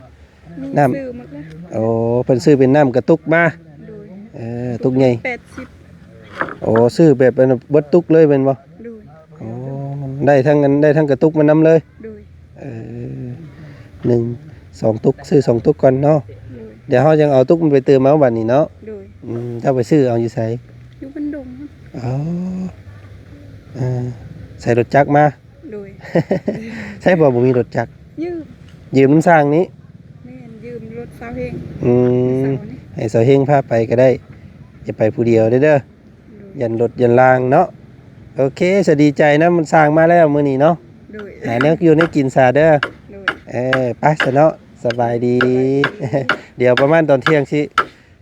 ມີ ນ້ຳ ຊື້ໝົດແລ້ວ. ໂອ້ ເພິ່ນຊື້ເປັນນ້ຳກະຕຸກມາ. ໂດຍ ເອີ ຕຸກໃຫຍ່ ແປດສິບ. ໂອ້ ຊື້ແບບອັນເບິດຕຸກເລີຍແມ່ນບໍ່? ໂດຍ ໂອ້ ໄດ້ທັງອັນ ໄດ້ທັງກະຕຸກມານຳເລີຍ. ໂດຍ ເອີ ໜຶ່ງ ສອງຕຸກ ຊື້ສອງຕຸກກ່ອນເນາະ. ໂດຍ ດຽວເຮົາຈັ່ງເອົາຕຸກມັນໄປເຕີມເອົາບັດນີ້ເນາະ. ໂດຍ ອືມ ເຈົ້າໄປຊື້ເອົາຢູ່ໃສ? ຢູ່ບັນດົງ. ອໍ ເອີ ໃສ່ລົດຈັກມາ. ໂດຍ ໃຊ້ບໍ່ ບໍ່ມີລົດຈັກ? ຢືມ ຢືມນຳຊ່າງນີ້. ແມ່ນ ຢືມ ສາວເຮງ ອືມ ເສົານີ້ ໃຫ້ສາວເຮງພາໄປກໍໄດ້ ຢ່າໄປຜູ້ດຽວເດີ້ ໂດຍ ຢ້ານລົດຢ້ານລາງເນາະ. ໂອເຄ ສະ ດີໃຈນຳ ມັນຊ່າງມາແລ້ວມື້ນີ້ເນາະ. ໂດຍ ຫາແນວຢູ່ແນວກິນຊະເດີ້. ໂດຍ ເອີ ໄປຊະເນາະ ສະບາຍດີ. ສະບາຍດີ. ດຽວປະມານຕອນທ່ຽງຊິ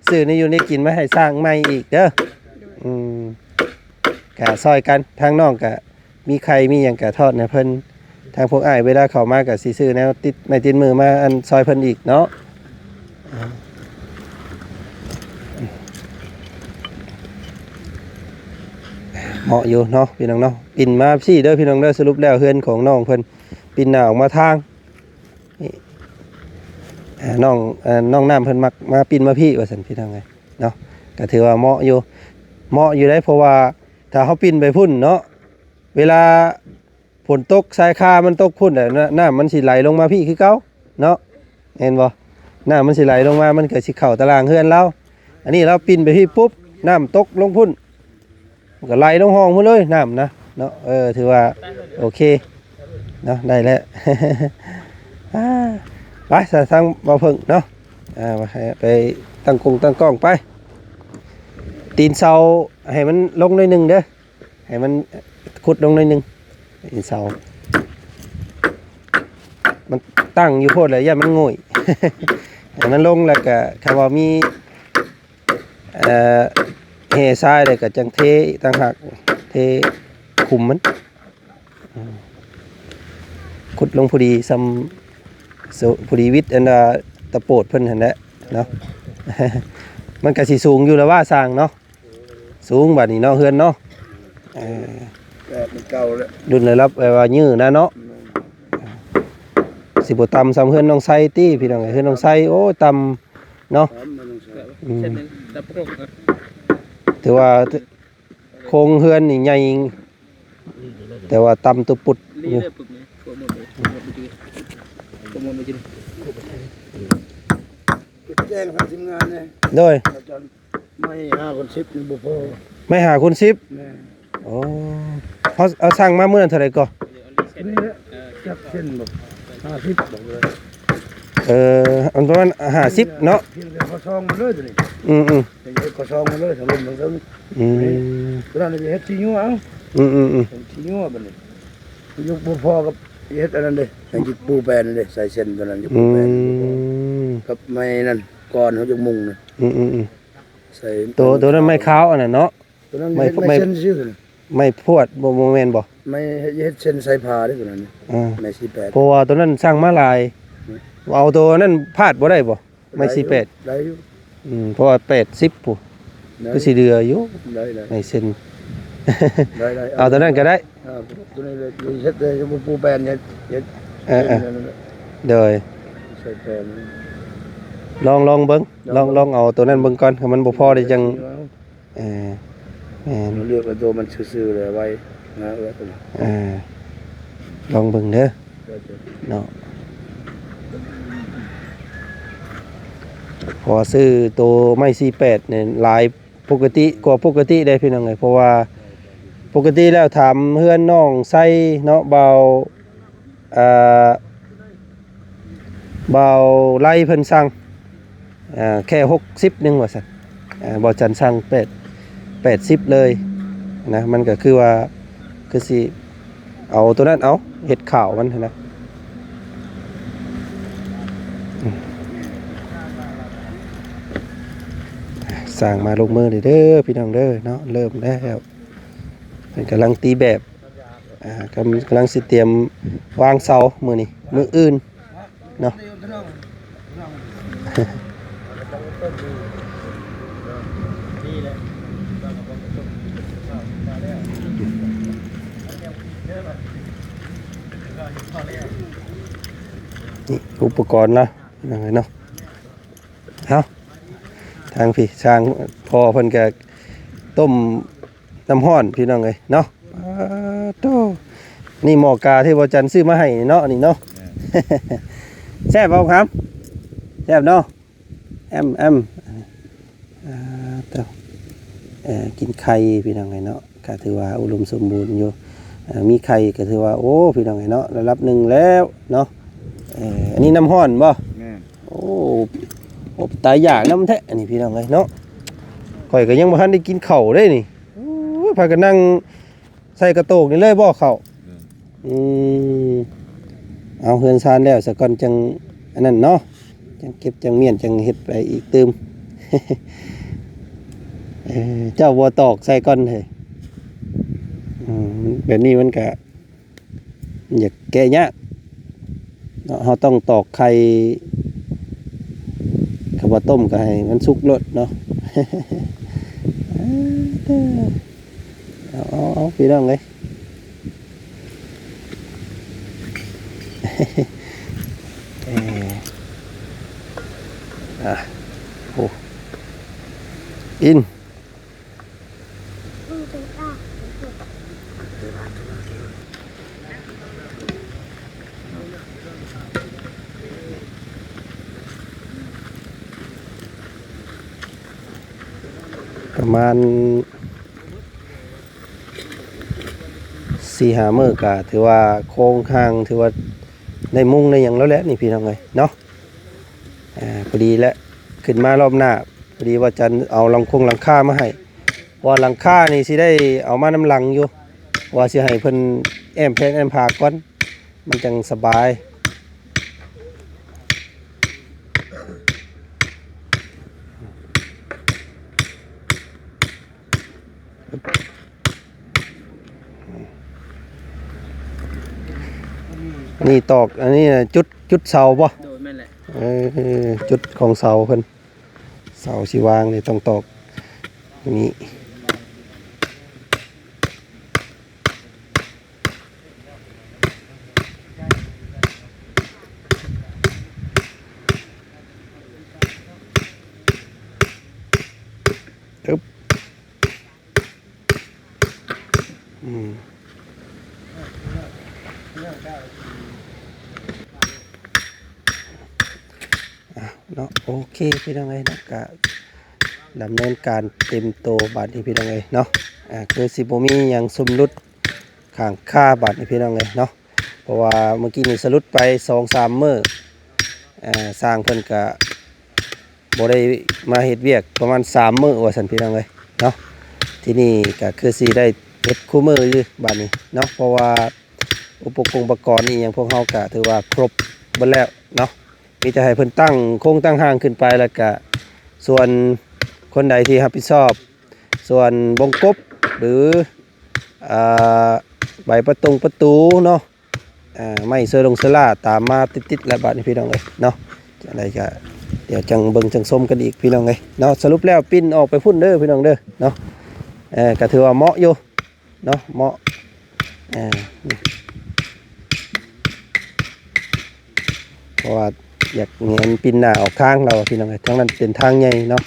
ຊື້ແນວຢູ່ແນວກິນມາໃຫ້ຊ່າງໃໝ່ອີກເດີ້. ໂດຍ ອືມ ກະຊ່ອຍກັນ ທາງນ້ອງກະມີໄຂ່ມີຫຍັງກະທອດໃຫ້ເພິ່ນ ທາງພວກອ້າຍເວລາເຂົ້າມາກະຊິຊື້ແນວຕິດໄມ້ຕິດມືມາ ອັນ ຊ່ອຍເພິ່ນອີກເນາະ. ເໝາະຢູ່ເນາະພີ່ນ້ອງເນາະ ປິ່ນມາພີ້ເດີ້ພີ່ນ້ອງເດີ້. ສະຫຼຸບແລ້ວເຮືອນຂອງນ້ອງເພິ່ນປິ່ນໜ້າອອກມາທາງ ນີ້ ອ່າ ນ້ອງ ເອີ ນ້ອງນ້ຳເພິ່ນມັກມາປິ່ນມາພີ້ວ່າຊັ້ນພີ່ນ້ອງເອີຍເນາະ. ກໍຖືວ່າເໝາະຢູ່ ເໝາະຢູ່ເດ້ ເພາະວ່າຖ້າເຮົາປິ່ນໄປພຸ້ນເນາະ ເວລາຝົນຕົກ ຊາຍຄາມັນຕົກພຸ້ນແຫຼະ ນ້ຳມັນຊິໄຫຼລົງມາພີ້ຄືເກົ່າເນາະ ແມ່ນບໍ່? ນ້ຳມັນຊິໄຫຼລົງມາ ມັນກໍຊິເຂົ້າຕາລ່າງເຮືອນລາວ. ອັນນີ້ລາວປິ່ນໄປພີ້ປຸບ ນ້ຳຕົກລົງພຸ້ນ ມັນກໍໄຫຼລົງຮ່ອງພຸ້ນເລີຍນ້ຳນະເນາະ. ເອີ ຖືວ່າໂອເຄເນາະ ໄດ້ແລ້ວ. ອ່າ ໄປຊະ ທາງບ່າວເຜິ້ງເນາະ ອ່າ ໄປຕັ້ງກົງຕັ້ງກ້ອງໄປ. ຕີນເສົາໃຫ້ມັນລົງໜ້ອຍໜຶ່ງເດີ້ ໃຫ້ມັນຂຸດລົງໜ້ອຍໜຶ່ງ ຕີນເສົາ ມັນຕັ້ງຢູ່ໂພດແຫຼະ ຢ້ານມັນໂງ່ຍ. ໃຫ້ມັນລົງ ແລ້ວກະຄັນວ່າມີ ເອີ ແຮ່ຊາຍ ແລ້ວກໍຈັ່ງເທອີກຕ່າງຫາກ ເທຄຸມມັນ ອືມ ຂຸດລົງພໍດີສ່ຳ ພໍດີວິດອັນວ່າຕະໂປດເພິ່ນຫັ້ນແຫຼະເນາະ. ມັນກໍຊິສູງຢູ່ລະວ່າຊ່າງເນາະ ສູງບາດນີ້ເນາະ ເຮືອນເນາະ. ເອີ ແບບເກົ່າແລ້ວ ລຸ້ນລະດັບແບບວ່າຍືນນະເນາະ ແມ່ນ ຊິບໍ່ຕ່ຳສ່ຳເຮືອນນ້ອງໄຊຕິພີ່ນ້ອງເອີຍ. ເຮືອນນ້ອງໄຊ ໂອ້ຍ ຕ່ຳເນາະ ອືມ ຖືວ່າໂຄງເຮືອນນີ້ໃຫຍ່ ແຕ່ວ່າຕ່ຳຕຸປຸດຢູ່. ແຈ້ງທາງທີມງານແດ່ ໂດຍ ອາຈານ ໄມ້ຫ້າຄູນສິບນີ້ບໍ່ພໍ. ໄມ້ຫ້າຄູນສິບ ແມ່ນ ໂອ້ ເຮົາ ເຮົາສັ່ງມາມື້ນັ້ນເທົ່າໃດກໍ? ນີ້ແຫຼະ ຈັກເຊັນບໍ່ ຫ້າສິບບໍ່? ເອີ ມັນປະມານຫ້າສິບເນາະ ພຽງແຕ່ຂໍຊ່ອງມາເລີຍຕົວນີ້. ອືມໆ ເຮັດຂໍຊ່ອງມາເລີຍ ຖະຫຼົ່ມເທິງ ອືມ ຕົວນັ້ນຊິເຮັດສີຍົວເອົາ. ອືມໆໆ ສີຍົວບັດນີ້ ຢູ່ບໍ່ພໍກັບເຮັດອັນນັ້ນເດ້ ໃຫ້ຢູ່ປູແປນເດ້ ໃສ່ເຊັນຕົວນັ້ນຢູ່ປູແປນ ອືມ ກັບໄມ້ນັ້ນ ກ່ອນເຮົາຈະມຸງນະ ອືມໆໆ ໃສ່ ໂຕ ໂຕນັ້ນໄມ້ຂາວອັນນັ້ນເນາະ ຕົວນັ້ນ ໄມ້ ເຮັດໄມ້ ໄມ້ເຊັນຊື່ ໄມ້ພວດ ບໍ່ ບໍ່ແມ່ນບໍ່? ໄມ້ເຮັດ ເຮັດເຊັນໃສ່ຜ້າເດ້ຕົວນັ້ນ ອ່າ ໄມ້ສີ່ແປດ ເພາະວ່າຕົວນັ້ນສັ່ງມາຫຼາຍ ອືມ ເອົາຕົວນັ້ນພາດບໍ່ໄດ້ບໍ່? ໄມ້ສີ່ແປດ ໄດ້ຢູ່ ອືມ ເພາະວ່າແປດສິບພຸ້ນ ໄດ້ ຄືຊິເຫຼືອຢູ່ ໄດ້ໆ ໄມ້ເຊັນ ໄດ້ໆ ເອົາຕົວນັ້ນກໍໄດ້ ອ່າ ຕົວນີ້ເລີຍ ເຮັດເລີຍ ບໍ່ປູແປນ ເຮັດ ເຮັດ ເອີໆ ເຮັດນັ້ນແຫຼະ ໂດຍ ໃສ່ແປນ ລອງ ລອງເບິ່ງ ລອງ ລອງເບິ່ງ ລອງ ລອງເອົາຕົວນັ້ນເບິ່ງກ່ອນ ຖ້າມັນບໍ່ພໍໄດ້ຈັ່ງ ເອົາ ເອີ ແມ່ນ ເລືອກເອົາໂຕມັນຊື່ໆ ແລ້ວໄວ້ນະ ເອີ ລອງເບິ່ງເດີ ໂດຍໆ ເນາະ ເພາະວ່າຊື້ໂຕໄມ້ສີ່ແປດນີ້ຫຼາຍປົກກະຕິ ກວ່າປົກກະຕິເດ້ພີ່ນ້ອງເອີຍ ເພາະວ່າປົກກະຕິແລ້ວຖາມເຮືອນນ້ອງໄຊເນາະ ບ່າວ ອ່າ ບ່າວໄລເພິ່ນສັ່ງ ອ່າ ແຄ່ຫົກສິບໜຶ່ງວ່າຊັ້ນ ອ່າ ບ່າວຈັນສັ່ງແປດ ແປດສິບເລີຍນະ ມັນກໍຄືວ່າ ຄືຊິເອົາໂຕນັ້ນເອົາ ເຮັດຂາວມັນຫັ້ນນະ ອືມ ຊ່າງມາລົງມືເດີພີ່ນ້ອງເດີເນາະ ເລີ່ມແລ້ວ ເພິ່ນກຳລັງຕີແບບ ອ່າ ກຳ ກຳລັງຊິຕຽມວາງເສົາມື້ນີ້ ມື້ອື່ນເນາະ ນີ້ອຸປະກອນລະ ພີ່ນ້ອງເອີຍເນາະ ເອົາ ທາງພີ້ຊ່າງພໍ່ເພິ່ນກະຕົ້ມ ນ້ຳຮ້ອນພີ່ນ້ອງເອີຍເນາະ ປາໂຕ ນີ້ໝໍ້ກາທີ່ບ່າວຈັນຊື້ມາໃຫ້ເນາະ ນີ້ເນາະ ແຊບບໍ່ຄຳ ແຊບເນາະ ແອມ ແອມ ອ່າ ໂຕ ເອີ ກິນໄຂ່ພີ່ນ້ອງເອີຍເນາະ ກະຖືວ່າອຸດົມສົມບູນຢູ່ ເອີ ມີໄຂ່ກະຖືວ່າ ໂອ້ ພີ່ນ້ອງເອີຍເນາະ ລະດັບໜຶ່ງແລ້ວເນາະ ເອີ ອັນນີ້ນ້ຳຮ້ອນບໍ່? ແມ່ນ ໂອ້ ໂອ້ ຕາຍຢາກນຳແທ້ອັນນີ້ພີ່ນ້ອງເອີຍເນາະ. ຂ້ອຍກໍຍັງບໍ່ທັນໄດ້ກິນເຂົ້າເດ້ນີ້. ໂອ້ຍ ພາກັນນັ່ງໃສ່ກະໂຕກນີ້ເລີຍບໍ່ເຂົ້າ? ອືມ ອືມ ເອົາເຮືອນຊານແລ້ວສາກ່ອນ ຈັ່ງອັນນັ້ນເນາະ, ຈັ່ງເກັບຈັ່ງມ້ຽນ ຈັ່ງເຮັດໄປອີກຕື່ມ. ເອີ ເຈົ້າບໍ່ຕອກໃສ່ກ່ອນເຮີ້ຍ. ອືມ ແບບນີ້ມັນກະ ຢາກແກະຍາກເນາະ, ເຮົາຕ້ອງຕອກໄຂ່ ຄັນວ່າຕົ້ມກໍໃຫ້ມັນສຸກໂລດເນາະ. ເອົາ ເອົາ ເອົາ ພີ່ນ້ອງເອີຍ ເອີ ອ່ະ ໂອ້ ກິນ. ປະມານສີ່ຫ້າມື້ ກະຖືວ່າໂຄງຮ່າງ ຖືວ່າໄດ້ມຸງໄດ້ຫຍັງແລ້ວແຫຼະນີ້ ພີ່ນ້ອງເອີຍເນາະ. ອ່າ ພໍດີແຫຼະ ຂຶ້ນມາລອບໜ້າ ພໍດີວ່າຈະເອົາຫຼັງຄົງຫຼັງຄາມາໃຫ້ ເພາະວ່າຫຼັງຄານີ້ຊິໄດ້ເອົາມານຳຫຼັງຢູ່ ວ່າຊິໃຫ້ເພິ່ນແອ້ມແພນແອ້ມຜາກ່ອນ ມັນຈັ່ງສະບາຍ. ອັນນີ້ຕອກ ອັນນີ້ຈຸດ ຈຸດເສົາບໍ່? ໂດຍ ແມ່ນແຫຼະ. ເອີ ຈຸດຂອງເສົາເພິ່ນ ເສົາຊິວາງນີ້ຕ້ອງຕອກນີ້. ອືມ ອ່ະ ເນາະ ໂອເຄ ພີ່ນ້ອງເອີຍເນາະ ກະດຳເນີນການເຕັມໂຕບາດນີ້ ພີ່ນ້ອງເອີຍເນາະ. ອ່າ ຄືຊິບໍ່ມີຫຍັງຊົຳລຸດຄ້າງຄາບາດນີ້ ພີ່ນ້ອງເອີຍເນາະ, ເພາະວ່າມື້ກີ້ນີ້ສະຫຼຸດໄປສອງສາມມື້ ອ່າ ຊ່າງເພິ່ນກະ ບໍ່ໄດ້ມາເຮັດວຽກປະມານສາມມື້ວ່າຊັ້ນ ພີ່ນ້ອງເອີຍເນາະ. ທີ່ນີ້ກະຄືຊິໄດ້ເຮັດຄູ່ມື້ຢູ່ບາດນີ້ເນາະ ເພາະວ່າອຸປະກົງປະກອນອີ່ຫຍັງພວກເຮົາກະຖືວ່າຄົບເບິດແລ້ວເນາະ, ມີແຕ່ໃຫ້ເພິ່ນຕັ້ງໂຄງຕັ້ງຮ່າງຂຶ້ນໄປ ແລ້ວກະສ່ວນຄົນໃດທີ່ຮັບຜິດຊອບ ສ່ວນບົງກົບ ຫຼື ອ່າ ໃບປະຕົງປະຕູເນາະ ອ່າ ໄມ້ເຊີລົງເຊີລ່າຕາມມາຕິດໆແລ້ວບາດນີ້ ພີ່ນ້ອງເອີຍເນາະ. ຈັ່ງໃດກະດຽວຈັ່ງເບິ່ງຈັ່ງຊົມກັນອີກ ພີ່ນ້ອງເອີຍເນາະ. ສະຫຼຸບແລ້ວປິ່ນອອກໄປພຸ້ນເດີ ພີ່ນ້ອງເດີເນາະ. ເອີ ກະຖືວ່າເໝາະຢູ່ເນາະ ເໝາະ ເອີ ເພາະວ່າຢາກແຫງນປິ່ນໜ້າອອກທາງລາວ ພີ່ນ້ອງເອີຍ, ທາງນັ້ນເປັນທາງໃຫຍ່ເນາະ.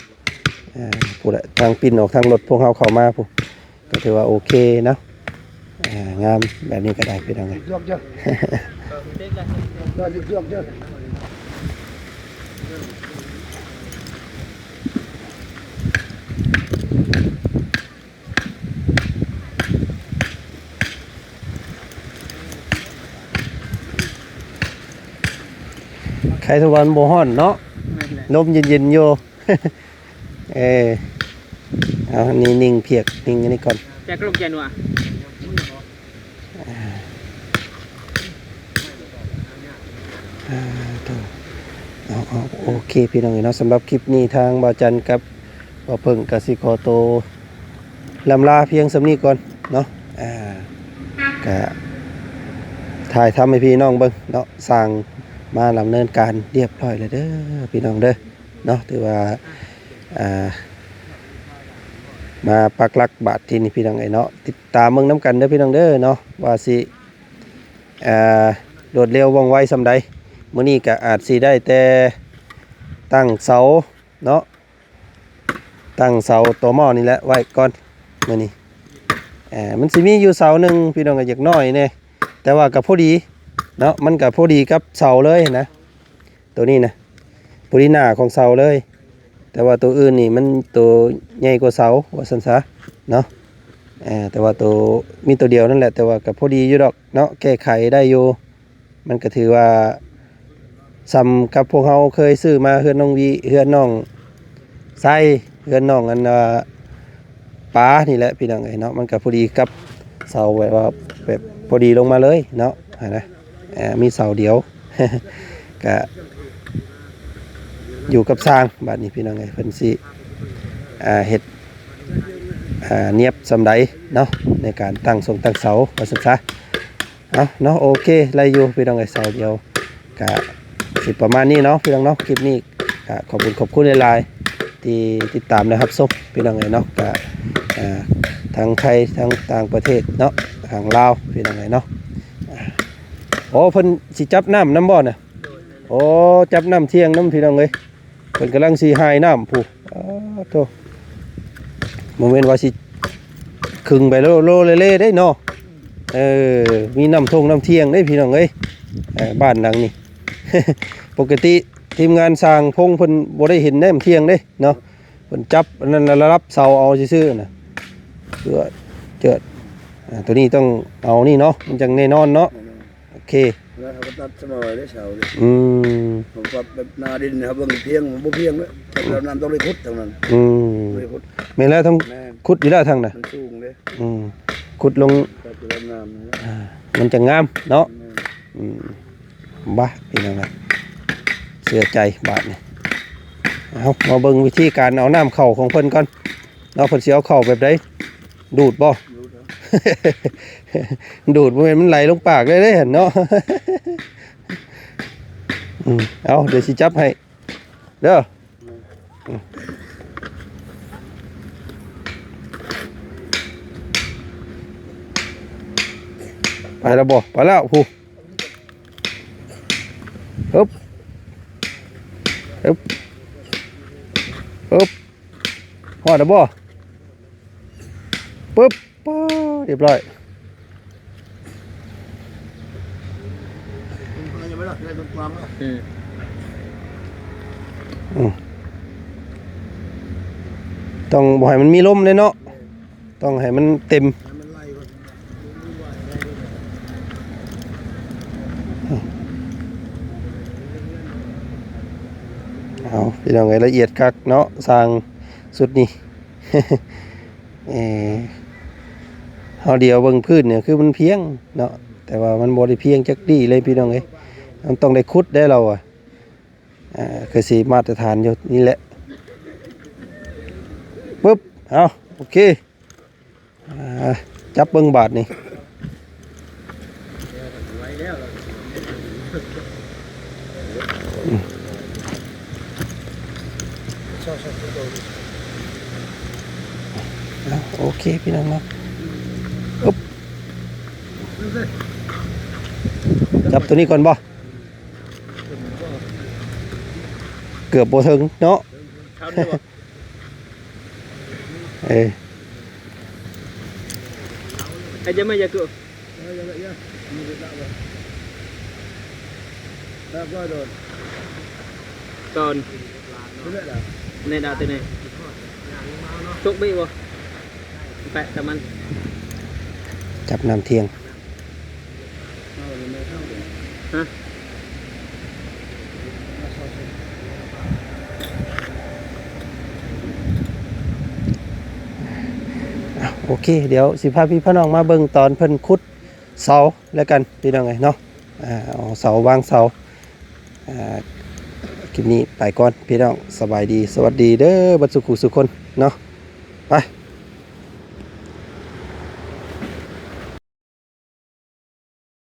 ເອີ ພຸ້ນແຫຼະ ທາງປິ່ນອອກທາງລົດພວກເຮົາເຂົ້າມາພຸ້ນ ກໍຖືວ່າໂອເຄເນາະ. ອ່າ ງາມແບບນີ້ກໍໄດ້ ພີ່ນ້ອງເອີຍ. ໄຄທະວັນບໍ່ຮ້ອນເນາະ ແມ່ນແຫຼະ ລົມເຢັນໆຢູ່. ເອີ ເອົາ ນີ້ ນິ່ງພຽກ ນິ່ງອັນນີ້ກ່ອນ ແຈກລົງແຈກໜວດ. ອ່າ ໂຕ ເອົາ ເອົາ ໂອເຄ ພີ່ນ້ອງເອີຍເນາະ, ສຳລັບຄລິບນີ້ທາງບ່າວຈັນກັບບ່າວເຜິ້ງກໍຊິຂໍໂຕລ່ຳລາພຽງສ່ຳນີ້ກ່ອນເນາະ. ອ່າ ກະຖ່າຍທຳໃຫ້ພີ່ນ້ອງເບິ່ງເນາະ, ຊ່າງມາດຳເນີນການລຽບຮ້ອຍແລ້ວເດີ ພີ່ນ້ອງເດີເນາະ. ຖືວ່າ ອ່າ ມາປັກຫຼັກບາດທີນີ້ ພີ່ນ້ອງເອີຍເນາະ, ຕິດຕາມເບິ່ງນຳກັນເດີ ພີ່ນ້ອງເດີເນາະ ວ່າຊິ ອ່າ ລວດເລັວວ່ອງໄວສ່ຳໃດ. ມື້ນີ້ກະອາດຊິໄດ້ແຕ່ຕັ້ງເສົາເນາະ, ຕັ້ງເສົາຕໍໝໍ້ນີ້ແຫຼະໄວ້ກ່ອນມື້ນີ້. ເອີ ມັນຊິມີຢູ່ເສົາໜຶ່ງ ພີ່ນ້ອງ ກໍຢາກໜ້ອຍແດ່ ແຕ່ວ່າກໍພໍດີເນາະ, ມັນກໍພໍດີກັບເສົາເລີຍນະ. ໂຕນີ້ນະ ບໍລິໜ້າຂອງເສົາເລີຍ, ແຕ່ວ່າໂຕອື່ນນີ້ມັນໂຕໃຫຍ່ກວ່າເສົາວ່າຊັ້ນຊະເນາະ. ເອີ ແຕ່ວ່າໂຕ ມີໂຕດຽວນັ້ນແຫຼະ, ແຕ່ວ່າກໍພໍດີຢູ່ດອກເນາະ, ແກ້ໄຂໄດ້ຢູ່. ມັນກໍຖືວ່າ ສ່ຳກັບພວກເຮົາເຄີຍຊື້ມາ ເຮືອນນ້ອງວີ ເຮືອນນ້ອງໄຊ ເຮືອນນ້ອງອັນ ອ່າ ປານີ້ແຫຼະພີ່ນ້ອງເອີຍເນາະ. ມັນກໍພໍດີກັບເສົາແບບວ່າ ແບບພໍດີລົງມາເລີຍເນາະ ຫັ້ນນະ. ເອີ ມີເສົາດຽວ ກະຢູ່ກັບຊ່າງ ບາດນີ້ພີ່ນ້ອງເອີຍ ເພິ່ນຊິ ອ່າ ເຮັດ ອ່າ ນຽບສ່ຳໃດເນາະ ໃນການຕັ້ງຊົງຕັ້ງເສົາ ວ່າຊັ້ນຊະ. ເອົາເນາະ ໂອເຄ ໄດ້ຢູ່ພີ່ນ້ອງເອີຍ ເສົາດຽວ ກະຊິປະມານນີ້ເນາະພີ່ນ້ອງເນາະ. ຄລິບນີ້ກະຂອບຄຸນ ຂອບຄຸນຫຼາຍໆ ທີ່ຕິດຕາມ ແລະ ຮັບຊົມພີ່ນ້ອງເອີຍເນາະ. ກະ ອ່າ ທັງໄທ ທັງຕ່າງປະເທດເນາະ ທາງລາວພີ່ນ້ອງເອີຍເນາະ. ໂອ້ ເພິ່ນຊິຈັບນ້ຳນຳບໍ່ນະ? ໂອ້ ຈັບນ້ຳທ່ຽງນຳພີ່ນ້ອງເອີຍ. ເພິ່ນກຳລັງຊິຫາຍນ້ຳພຸ້ນ. ອ້າໂທ້ ບໍ່ແມ່ນວ່າຊິຄຶງໄປໂລໆເລໆເດ້ເນາະ. ເອີ ມີນ້ຳທົ່ງນ້ຳທ່ຽງເດ້ພີ່ນ້ອງເອີຍ. ເອີ ບ້ານຫຼັງນີ້ ປົກກະຕິທີມງານຊ່າງພົງເພິ່ນບໍ່ໄດ້ເຫັນນ້ຳທ່ຽງເດ້ເນາະ. ເພິ່ນຈັບອັນນັ້ນລະດັບເສົາເອົາຊື່ໆນະ. ເພື່ອເຈີດ ອ່າ ໂຕນີ້ຕ້ອງເອົານີ້ເນາະ ມັນຈັ່ງແນ່ນອນເນາະ. ໂອເຄ ແລ້ວເຮົາກໍຕັດສະໝໍໄດ້ເສົາເດ້. ອືມ ເຮົາປັບແບບໜ້າດິນ ເຮົາເບິ່ງພຽງ ມັນບໍ່ພຽງເດ້. ແລ້ວນ້ຳຕ້ອງໄດ້ຂຸດທາງນັ້ນ. ອືມ ໄດ້ຂຸດ ແມ່ນແລ້ວ ຕ້ອງ ແມ່ນ ຂຸດຢູ່ແລ້ວທາງນະ ມັນສູງເດ້. ອືມ ຂຸດລົງ ຕັດແລ້ວນ້ຳ ອ່າ ມັນຈະງາມເນາະ. ແມ່ນ ອືມ ບ້າ ພີ່ນ້ອງເອີຍ ເຊື່ອໃຈບາດນີ້. ເອົາ ມາເບິ່ງວິທີການເອົານ້ຳເຂົ້າຂອງເພິ່ນກ່ອນເນາະ. ເພິ່ນຊິເອົາເຂົ້າແບບໃດ? ດູດບໍ່? ດູດເອົາ ດູດ ບໍ່ແມ່ນມັນໄຫຼລົງປາກເລີຍເດ້ຫັ້ນເນາະ. ອືມ ເອົາ ດຽວຊິຈັບໃຫ້ເດີ. ອືມ ໄປແລ້ວບໍ່? ໄປແລ້ວພຸ້ນ. ອຶບ ອຶບ ອຶບ ຮອດແລ້ວບໍ່? ປຶບ ປຶບ ຮຽບຮ້ອຍ. ອືມ ອືມ ຕ້ອງບໍ່ໃຫ້ມັນມີລົມເດ້ເນາະ. ຕ້ອງໃຫ້ມັນເຕັມ. ເອົາ ພີ່ນ້ອງເອີຍ ລະອຽດຄັກເນາະ ຊ່າງຊຸດນີ້. ເອີ ເຮົາດຽວເບິ່ງພື້ນນີ້ຄືມັນພຽງເນາະ ແຕ່ວ່າມັນບໍ່ໄດ້ພຽງຈັກດີ້ເລີຍ ພີ່ນ້ອງເອີຍ. ມັນຕ້ອງໄດ້ຂຸດໄດ້ລາວອະ. ອ່າ ຄືຊິມາດຕະຖານຢູ່ນີ້ແຫຼະ. ປຶບ ເອົາ ໂອເຄ. ອ່າ ຈັບເບິ່ງບາດນີ້. ອືມ ເອົາ ໂອເຄ ພີ່ນ້ອງເນາະ. ອຶບ ຈັບໂຕນີ້ກ່ອນບໍ່? ເກືອບບໍ່ເຖິງເນາະ. ເອີ ຕອນ ແນ່ດາວເຕີແນ່ ຈົກເບະບໍ່? ແປະຕາມັນ ຈັບນ້ຳທ່ຽງ. ຮະ ອ່ະ ໂອເຄ ດຽວຊິພາພີ່ພານ້ອງມາເບິ່ງຕອນເພິ່ນຂຸດເສົາແລ້ວກັນ ພີ່ນ້ອງເອີຍເນາະ. ອ່າ ເອົາເສົາວາງເສົາ. ອ່າ ຄລິບນີ້ໄປກ່ອນ ພີ່ນ້ອງ. ສະບາຍດີ ສະຫວັດດີເດີ ເບິດສູ່ຜູ້ສູ່ຄົນເນາະ. ໄປ